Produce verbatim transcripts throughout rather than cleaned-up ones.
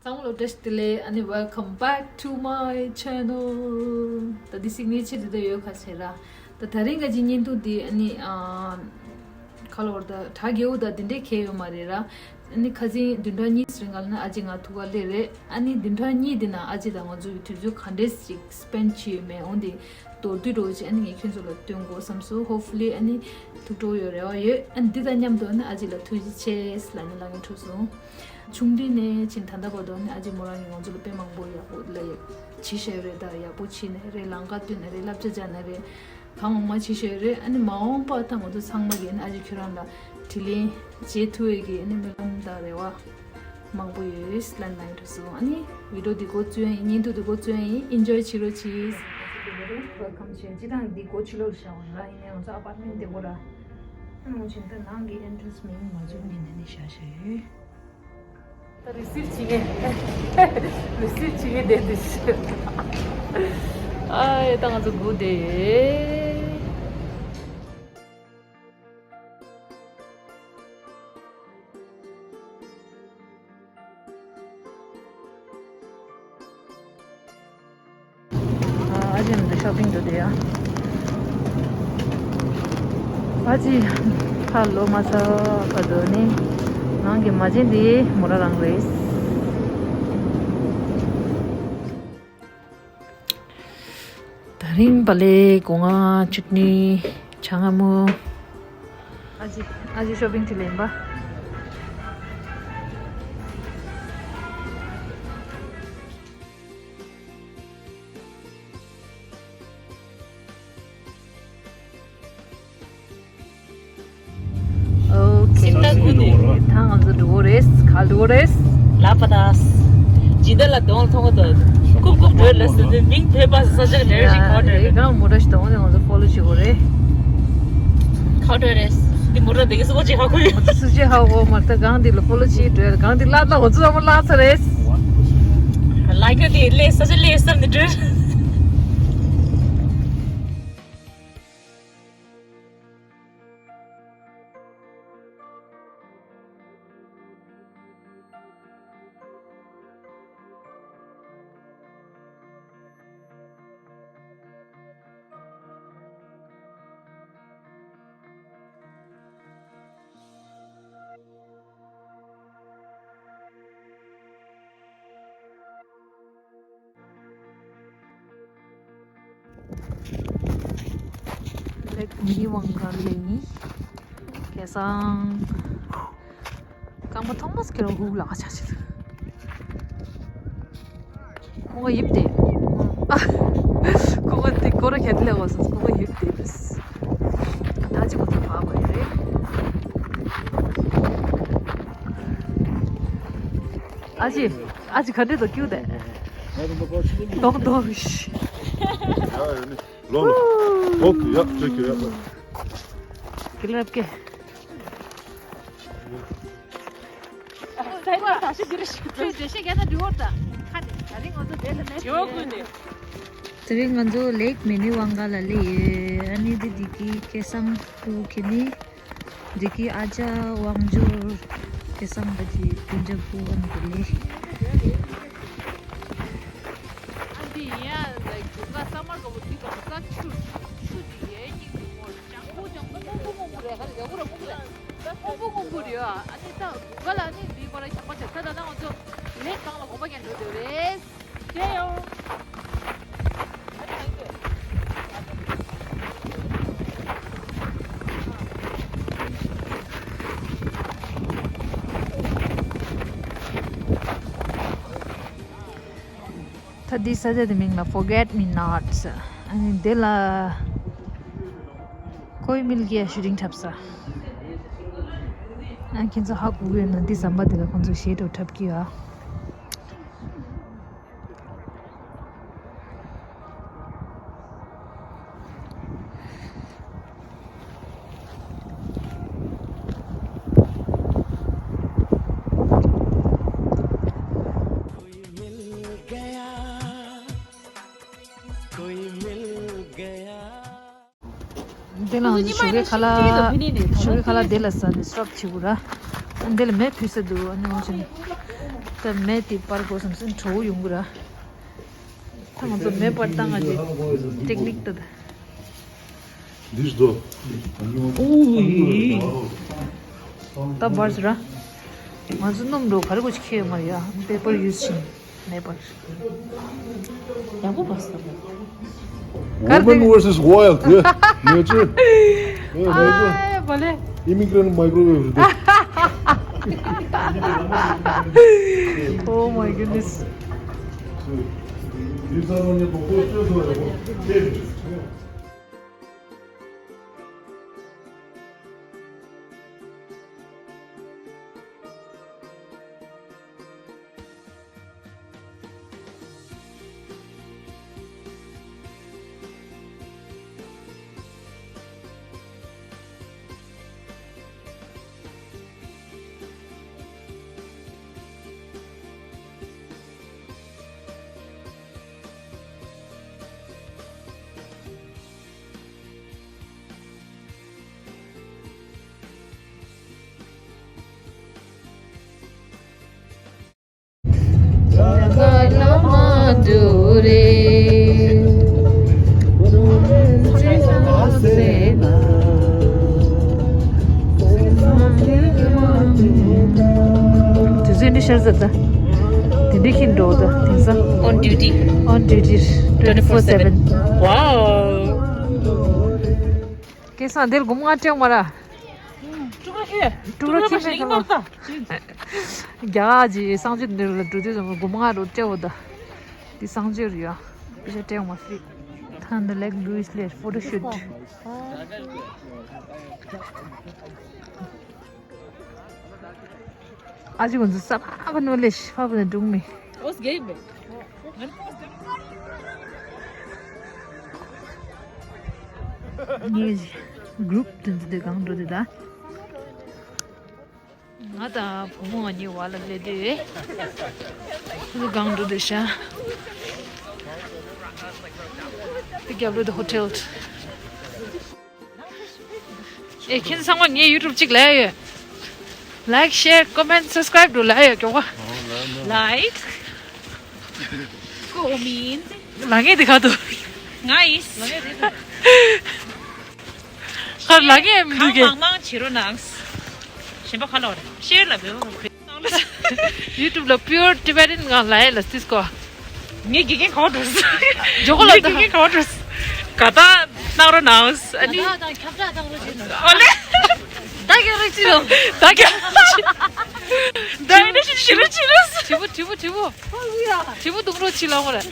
ཚང་མ་ལ་བཀྲ་ཤིས་བདེ་ལེགས། ཨ་ནི་welcome back to my channel. ད་འདི་སིག་ནེ་ཅར་འདི་ད་ཡོད་ཁ་ཆེ་ར། ད་ད་རིང་ག་ཅི་བརྙན་ཐུང་འདི་ཨ་ནི་ཨ་ཁ་ལོར་ད་གྲ་རྒྱས་པོ་ད་འདི་འདྲའི་ཁེལ་ཡོད་མ་རེད་ར། ཨ་ནི་ཁ་སང་བདུན་ཕྲག་གཉིས་རིང་ག་ལ་ན་ཨ་ཅེ་ང་ཐུག་ག་སླེབས་རེད། ཨ་ནི་བདུན་ཕྲག་གཉིས་འདི་ན་ཨ་ཅེ་དང་ང་ཚོ་གི་དུས་ཚོད་ག་འདྲས་ཅིག་སྤེན་བྱས་ཡོད་མེད་འོ་འདི་མདོར་བསྡུས་འདྲ་བོ་ཅིག་ཨ་ནི་ངས་ཁྱོད་ཚོ་ལ་སྟོན་དགོས་བསམ་སོང་། Hopefully ཨ་ནི་ཐུགས་སྤྲོ་ཡོད་རེ་བ་ཡོད། ཨ་ནི་འདི་དང་མཉམ་དུ་ཨ་ནི་ཨ་ཅེ་ལ་ཐུགས་རྗེ་ཆེ་ལབ་ནས་ལབ་མཁན་འཁྲུག་སོང་། ཆུང་དུས་ནས་ཕྱིན་ད་ལྟ་བར་དུ་ནི་ཨ་ཅེ་མོ་རང་གིས་ང་ཚོ་ལ་དཔེ་མང་པོ་ཡག་པོ་ལ་ཡག་བྱེད་ཤེས་རེད། ད་ཡག་པོ་བྱེད་ནས་རེད། ལམ་ཁ་སྟོན་ནས་རེད། བསླབ་བྱ་སྦྱར་ནས་རེད། གང་མང་མང་བྱེད་ཤེས་རེད། ཨ་ནི་མ་འོངས་པ་ད་ང་ཚོ་ཚང་མ་གིས་ནི་ཨ་ཅེ་ཁྱོད་རང་ལ་དྲིན་ལན་འཇལ་ཐུབ་པའི་གི་ཨ་ནི་སྨོན་ལམ་དང་རེ་བ་མང་པོ་ཡོད་ལབ་ནས་འགྲོ་སོང་། ཨ་ནི་བི་ཌི་ཡོ་འདི་འགོ་བཙུགས་ཡིན། བརྙན་ཐུང་འདི་འགོ་བཙུགས་ཡིན། ཨེན་ཇོའི་བྱེད་རོགས་གྱིས། Welcome བྱས་ཅི་དང་འདི་སྒོ་ཕྱི་ལོགས་ལ་བཞག་པ་རེད། ཡིན་ནའི་ང་ཚོ་ཨ་པར་ཊ་མེན་ཊི་དེ་སྒོ་ར། ཨ་ནི་ང་ཚོ་ད་ནང་གི་ཨེན་ཊྲན་སི་མིང་མ་བརྗོད་ནས་ནས་ནས་བཞག་བཞག་ཡོད། ད་རི་སིབ་བྱེད་མཁན། རི་སིབ་བྱེད་མཁན་བསྡད་འདུག་ཟེར། ཨ་ཡེ་ད་ང་ཚོ་སྒུག་བསྡད་ཡོད། ཨ་ཅེ་ང་ཚོ་ཤོ་པིང་འགྲོ་དེ་ཡ། ཨ་ཅེ་ཁ་ལོ་མ་ཚ་བར་དུ་ནི་ནང་གི་མ་བྱན་དེ་མོ་རང་རང་རེད། ད་རིང་བ་ལེ་སྒོ་ང་ཅུ་ནི་ཆ་ང་མོ། ཨ་ཅེ་ཨ་ཅེ་ཤོ་པིང་ཅི་ལེན་པ། ཨོ་ཁེ། སིམ་ད་གུ་ནི། ད་ང་ཚོ་འགྲོ་གི་རེད། ག་འགྲོ་གི་རེད། ལ་པ་དཱས། ཇི་ད་ལ་གདོང་མཐོང་གི་འདུག་རྐུབ་རྐུབ་འགྲོ་ལ་ཟེར་ནས་མིང་བོད་པ་ས་ཆ་འདྲ་ཞིག་ག་འགྲོ་རེད། གང་མོ་ཊ་ཞིག་གདོང་ནས་ང་ཚོ་ཕོ་ལོ་བྱེད་དགོས་རེད། ག་འགྲོ་རེད། འདི་མོ་ཊ་འདི་གི་སུ་གོ་ཅི་ཧ་གོ་ཡོད། ང་ཚོ་སུ་ཅི་ཧ་གོ་མ་ཐག་གང་འདི་ལ་ཕོ་ལོ་བྱེད་འགྲོ་ཡ། གང་འདི་ལ་ད་ང་ཚོ་ཚང་མ་ལ་ཚ་རེད། ལ་ཀ་འདི་ལས་ས་ཆ་ལས་བསམ་ནས་འགྲོ། ལེག་མི་ཝང་ག་ལེ་ནི་ཁེ་སང་རྐང་པ་ཐོག་མ་སྐྱེ་རོ་ཧུག་ལ་ཆ་ཆེ། ཁོ་ག་ཡིབ་དེ། ཁོ་ག་དེ་ཀོ་ར་ཁྱད་ལས་བ་སོ་ཁོ་ག་ཡིབ་དེ་རེད། ད་ཅི་གོ་ཐུག་བ་བ་རེད། ཨ་ཅེ། ཨ་ཅེ་ག་འདྲེ་དོ་ཀྱུ་དེ། དོག་དོག་ཤི། ལོ་ལོ། ཨོ་ཀེ་ཡ་ཀེ་ཀེ་ཡ། ཀི་ལབ་ཀེ། དེ་རིང་ང་ཚོ་ལེག་མི་ཝང་ག་ལ་ལེ་ཡོད། ཨ་ནི་དེ་དེ་གི་ཁེ་སང་ཁུ་ཁེ་ནི། འདི་གི་ཨ་ཅག་དབང་འབྱོར་ཁེ་སང་བ་ཅི་དུན་ཅག་པུ་ཨན་དུ་ལེ། ཨ་འདི་ཡིན་ཡ་ལ་གི་ང་ས་མར་ག་བོ་འདི་ག་ས་ཆུ་ཆུ་འདི་ཡའི་སྙིང་གི་མོ་ལ་ལྗང་ཁུ་ལྗང་ཁུ་སྔོན་པོ་སྔོན་པོ་རེད། ག་ལ་ཡ་གུ་ར་སྔོན་པོ་རེད། སྔོན་པོ་སྔོན་པོ་རེད་ཨ། ཨ་ནི་ད་ག་ལ་ཨ་ནི་འདི་མོ་ལ་ཞག་པ་ཆ་ས་ད་ན་ང་ཚོ་ལེག་གང་ལ་གོམ་པ་རྒྱག་འགྲོ་འདོད་རེད། ད་འདི་ས་ཆ་དེ་མིང་ལ་Forget Me Nots། ཨ་ནི་དེ་ལ་ཀོའི་མིལ་གྱི་ཤུ་ཊིང་འཁྲབ་ས། ཨ་ཁྱེད་ཚོ་ཧ་གོ་གི་ཡོད་ན་འདི་ཟམ་པ་དེ་ལ་ཁོང་ཚོ་གཞས་འགྲོ་འཁྲབ་ཀྱི་ཡོད། དེ་ལ་ང་ཚོ་ཞོགས་ཀའི་ཁ་ལག་ཞོགས་ཀའི་ཁ་ལག་དེ་ལ་ཟ་ནས་སི་ཊོབ་བྱེད་དགོས་ར། ཨ་འདི་ལ་མེ་ཕུལ་ས་འདུག་ཨ་ནི་འོ་ཅན། ད་མེ་དེ་སྤར་དགོས་བསམ་སོང་། བྲོ་བོ་ཡོང་གི་ར། ད་ང་ཚོ་མེ་སྤར་སྟངས་ཀྱི་ཊེག་ནིག་དེ། འདི་ཞིག་འདུག་ཨོ་ཡི། ད་སྤར་སོང་ར། ང་ཚོ་སྣུམ་འགྲོ་ག་རེ་དགོས་ཤིག་ཁྱེར་ཡོད་མ་རེད་ཡ། པེ་པར་ཡུ་སི་བྱས་ནས་མེ་སྤར། ཡག་པོ་མ་སོང་། Women versus Wild. Yeah. Major. Yeah, major. ཨ་བ་ལེ། Immigrant microwave རེད། Oh my goodness. དེ་ཚོ་འདི་ཤར་ཟ་ད། དེ་འདྲ་ཁྱིན་འགྲོ་ད། དེང་སང་On duty. On duty. Twenty four seven. Wow. སྐལ་བཟང་འདིར་སྒོར་མོ་ལྔ་སྤྲད་མ་ར། ཀྲུག་ར་ཁེ། ཀྲུག་ར་ཁེ་མེད་ཁ་ལོ། རྒྱ་གར་གྱི་གསང་སྤྱོད་འདིར་ལ་འགྲོ་དུས་ཙམ་སྒོར་མོ་ལྔ་རོ་སྤྲད་འོ་ད། འདི་གསང་སྤྱོད་རེད་ཡ། པེ་ཤ་སྤྲད་མ་ཕི་རི། ཐང་ད་ལེག་ལུའིས་ལེར་ཕོ་ཊོ་ཤུཊ། ཨ་ཅེ་ཁོང་ཚོ་ས་ཕ་ཕ་ནོ་ལེ་ཤ་ཕ་ཕ་ནས་སྒྲུང་མེ། ངས་གུ་རུབ་དེ་ཚོ་དེ་གང་འགྲོ་དེ་ད། ང་དང་བུ་མོ་གཉིས་བར་ལ་སླེབས་དུས། ཁོ་ཚོ་གང་འགྲོ་དེ་ཤ། དེ་རྒྱབ་ལོགས་དེ་ཧོ་ཊེལ། ཨེ་ཁྱེད་ཚང་མ་ངའི་ཡུ་ཊུབ་གཅིག་ལབ་ཡོད། Like, share, comment, subscribe འགྲོ་ལབ་ཡོད་མགྱོགས་པ། Like, comment. ལ་ངེས་དེ་ག་དུ། ང་ཡིས། ཁར་ལ་ངེས་མི་འདུག་གང་གེ་མང་མང་བྱེད་རོགས་གནང་། གཞན་པ་ག་ལ་བ་རེད། ཤེར་ལ་བེའོ། ཡུ་ཊུབ་ལ་Pure Tibetan ང་ལ་ཡེ་ལ་སིས་ཀོ། ངའི་དགེ་རྒན་ག་བ་འགྲོ། ཇོ་ཁོ་ལ་ངའི་དགེ་རྒན་ག་བ་འགྲོ། ག་ད་གནང་རོགས་གནང་། ཨ་ནི། ད་ཁྱབ་བསྒྲགས་གནང་རོགས་བྱེད། ཨོ་ལེ། ད་རྒྱག་རོགས་བྱེད་རོགས། ད་རྒྱག་རོགས་བྱེད། ད་ཡིན་ན་ཞིག་ཞིག་རོགས་བྱེད་རོགས། དྲི་བ་དྲི་བ་དྲི་བ། དྲི་བ་འདུག་རོགས་བྱེད་ལ་མོ་རེད།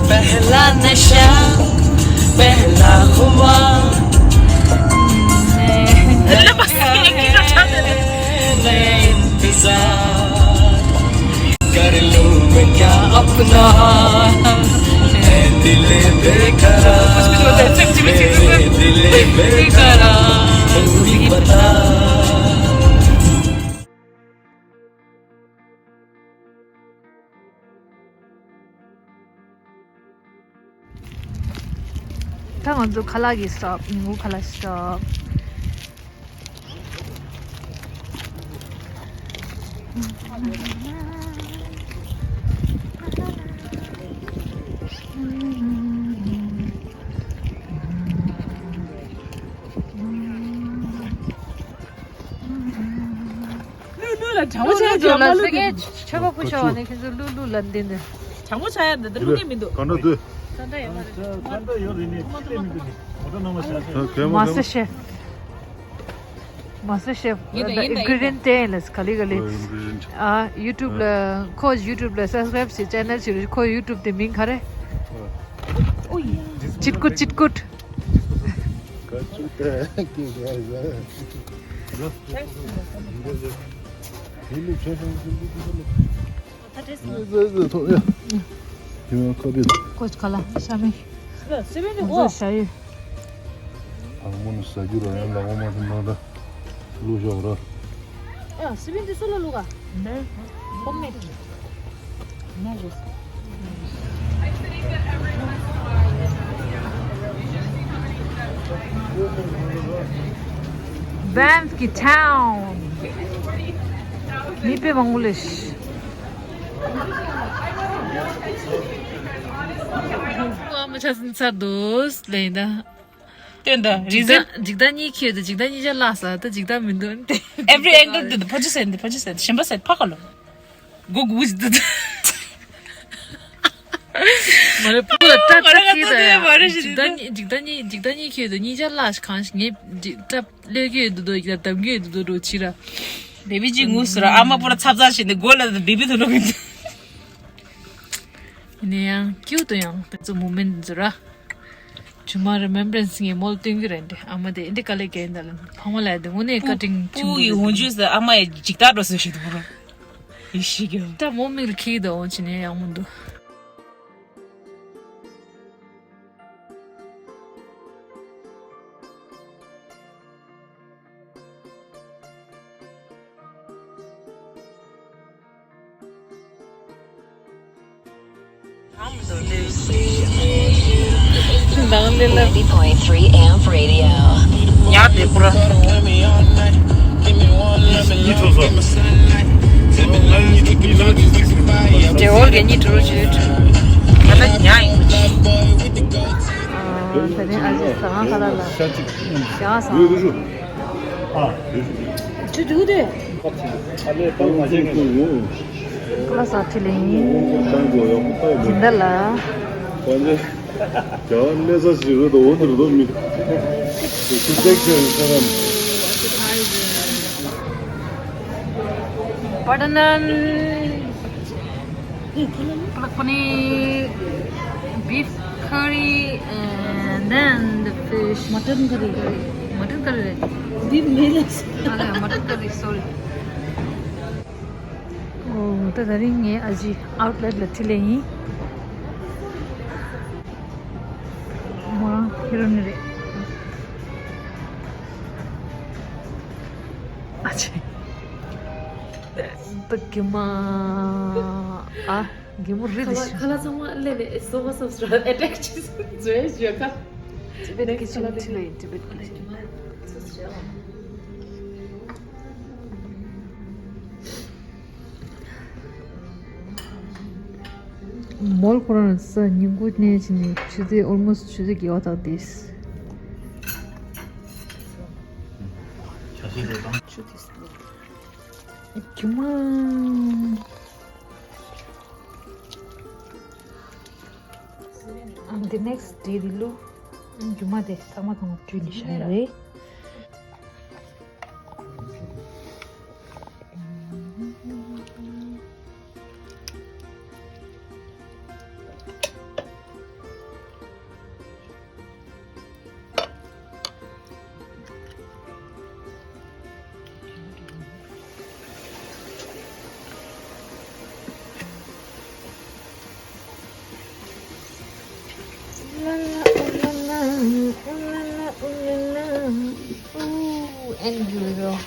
पहला नशा, पहला खुमार, इंतजार। कर लूं मैं क्या अपना, ऐ दिल बेकरार, ऐ दिल बेकरार, तू ही बता। ད་ང་ཚོ་ཁ་ལག་གི་སི་ཊོབ། ཉིན་གུང་ཁ་ལག་སི་ཊོབ། ལུ་ལུ་ལ་གྲང་མོ་ཆགས་ཀྱི་ཡོད་མ། ལུ་ལུ་ཆོས་པ་ཕུ་ཤ་བ་ནས་ཁྱེད་ཚོ་ལུ་ལུ་ལ་འདི་འདི། གྲང་མོ་ཆགས་ཡ་འདི་འདི་ལུ་གི་མི་འདུག་གང་འདྲ་འདུག་ད་ལྟ་ཡོད་མ་རེད། ད་ལྟ་ཡོད་རེད་ནས་ཅི་སྟེ་མི་འདུག་ནས་ངོ་སྤྲོད་གནང་བ་བྱ་ཞེས། མ་སི་ཊར་ཤེཕ། མ་སི་ཊར་ཤེཕ། ཡིན་ད་ཡིན་ད་ཡིན་ད། ཨིན་གི་རི་ཌི་ཡན་ཊི་ལས་ག་ལེ་ག་ལེ། ཨ་ཡུ་ཊུབ་ལ་ཁོ་ཡུ་ཊུབ་ལ་སབ་སི་ཀ་རེབ་བྱེད། ཅེ་ནལ་བྱེད། ཁོ་ཡུ་ཊུབ་དེ་མིང་ག་རེ། ཨོ་ཡ། ཅིད་ཀུད་ཅིད་ཀུད། ཁྱེད་རང་ཁ་པེ། ཀོ་ཅི་ཁ་ལ་ཤ་མེ། ཤ་མེ་འདི་ང་གོ་ཚོ་ཤ་ཡོད། ཨ་མོ་ནི་ཟ་རྒྱུ་ར་ཡང་ལ་འོ་མ་ཐུན་ནང་ད་བླུགས་བཞག་ར། ཨ་ཤ་མེ་འདི་སུ་ལ་བླུགས་ག་ཧོམ་མེད། Banff གི་ཊའུན། མི་དཔེ་མང་པོ་ལས། ཨ་མ་ཆ་སིན་ཚར་འདུག་ལེན་ད། སྟོན་ད་རི་འཇིག་ཟན་ལྟ་འཇིག་ལྟ་གཉིས་ཁྱེར་དུ་འཇིག་ལྟ་གཉིས་ཆ་བརླག་ས་ད་འཇིག་ལྟ་མི་འདུག་སྟེ། Every angle དུ་ཕོ་ཅི་སེན་དུ་ཕོ་ཅི་སེན་ཞེན་པ་སེན་ཕ་ཁ་ལོ། གུག་ཝིས་དུ། མ་རེད་པུ་ལ་ཏྲ་ཏྲ་ཁྱེར་ད་ཡ། མ་རེད་ཞེ་འཇིག་ལྟ་གཉིས་འཇིག་ལྟ་གཉིས་འཇིག་ལྟ་གཉིས་ཁྱེར་དུ་གཉིས་ཆ་བརླག་ཤག་གང་ཞིག་ངས་འཇིག་ལྟ་ལས་ཀྱི་ཡོད་འདུག་ཡ་གདམ་གྱི་ཡོད་འདུག་འགྲོ་ཕྱི་ར། བེ་བི་ཅི་ངུས་སུ་ར་ཨ་མ་པོ་ར་ཚབ་ཚབ་བྱས་ནས་སྒོ་ལ་བེ་བི་ཐུ་ལོ་གི། ཡིན་ན་ཡང་ཀིའུ་ཏུ་ཡང་དེ་ཚོ་མུ་མེན་ཚོ་ར། ཇུ་མ་རི་མེམ་བྷ་རན་སི་ངས་མོལ་སྟོན་གི་རེད་འདི་ཨ་མ་དེ་འདི་དཀའ་ལས་རྒྱག་ཡིན་ད་ལ་ཕ་མ་ལ་དེ་དངོས་གནས་བཀའ་དྲིན་ཆེན་པོ་ཡིན་ཧུན་ཇུས་ཨ་མ་ཡ་འཇིག་ལྟ་འགྲོ་སྲིད་ཞིག་འདུག་ར། ཡེ་ཤེས་ཀྱི། ད་མོ་མིག་ལ་ཁྱེར་ད་འོང་ཕྱིན་ནས་ཡག་མོ་འདུག་ནང་ལས་ལ། Ninety point three amp radio. ཉག་དེ་པུ་ར། ཏྲེ་ཧོར་གྱི་གཉིས་དྲུག་རུ་བྱོས། ད་ལྟ་ཉག་ཡིན། ཨ། ད་ནི་ཨ་ཅེ་ཟ་ཁང་ཁ་ལག་ལ། ཤ་ཅིག་ཡང་ཟ། ཡོད་དུ་ཞུ། ཨ། ཡོད་ཞུ། ཆུ་དུག་དེ། ཨ་ལས་པང་མ་བྱེད་ཀྱི། ཀ་ས་ཁྲི་ལེན་ཡིན། སྦྱིན་བདག་ལ། རྒྱ་གར་གནས་ས་ཞིག་རེད་དོ། འོ་འདིར་དོ་མི། སུ་ཏེག་ཆེན་ས་རམ། Butter naan, palak paneer, beef curry, and then the fish. Mutton curry. Mutton curry. Beef meal. ཨ་ལ། mutton curry, sorry. ཨོ། ད་དེ་རིང་ངས་ཨ་ཅེ་ཨའུཊ་ལེཊ་ལ་ཁྲིད་ལས་ཡིན། མོ་རང་ཁྱེད་རང་ནི་རེད། ཨ་ཅེ། ད་གི་མ། ཨ། གི་མོ་རེད་ཁ་ལག་ཤག་ཁ་ལག་ཚང་མ་ལས་ནས་སོ་མ་སོ་སོ་ཨེ་ཊེག་བྱེད་བཟོས་བཞག་ག Tibet kitchen today, Tibet kitchen. མོལ་ཁོ་རང་ས་ཉིན་གུང་ནས་ཕྱིན་ནས་ཆུ་ཚོད་almost ཆུ་ཚོད་བརྒྱད་པ་དང་བསྡད། ཁྱི་མ། And the next day དེ་ལུ། རྒྱུ་མ་དེ་ཚང་མ་ཚང་མ་བཀྲུས་ནས་བཞག་ཡོད་རེད། Ooh, and beautiful.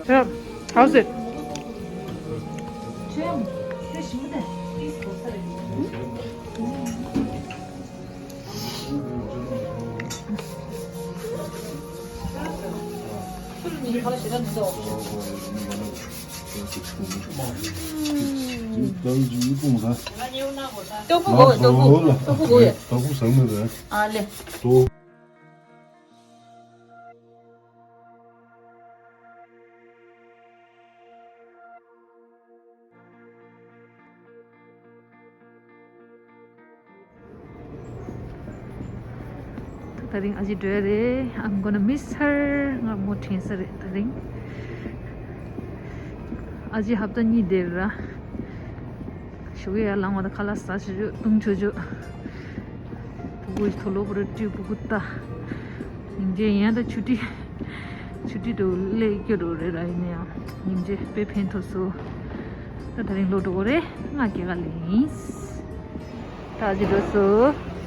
Yeah, how's it? ད་རིང་ཨ་ཅེ་འགྲོ་ཡ་རེད། I'm gonna miss her. ང་མོ་དྲན་ས་རེད་ད་རིང་། ཨ་ཅེ་ཧབ་ཏ་གཉིས་བསྡད་ར། ཞོགས་ཡ་ལངས་བ་ད་ཁ་ལག་ཟ་ཆོག་ཆོག་བཏུང་ཆོག་ཆོག། ཕྲུ་གུ་དུག་ལོག་པོ་རེ་བཀྲུས། ཕྲུ་གུ་ལྟ། སྙིང་རྗེ། ཡང་ད་ཆུ་ཊི། ཆུ་ཊི་དུ་སླེབས་ཀྱི་རེད་ར། ཡིན་ན་ཡང་སྙིང་རྗེ། དཔེ་ཕན་ཐོགས་སོང་། ད་ད་རིང་ལོག་འགྲོ་གི་རེད། ང་སྐྱེས་སྐར་ལ་ཡིན། ད་ཨ་ཅེ་འགྲོ་སོང་།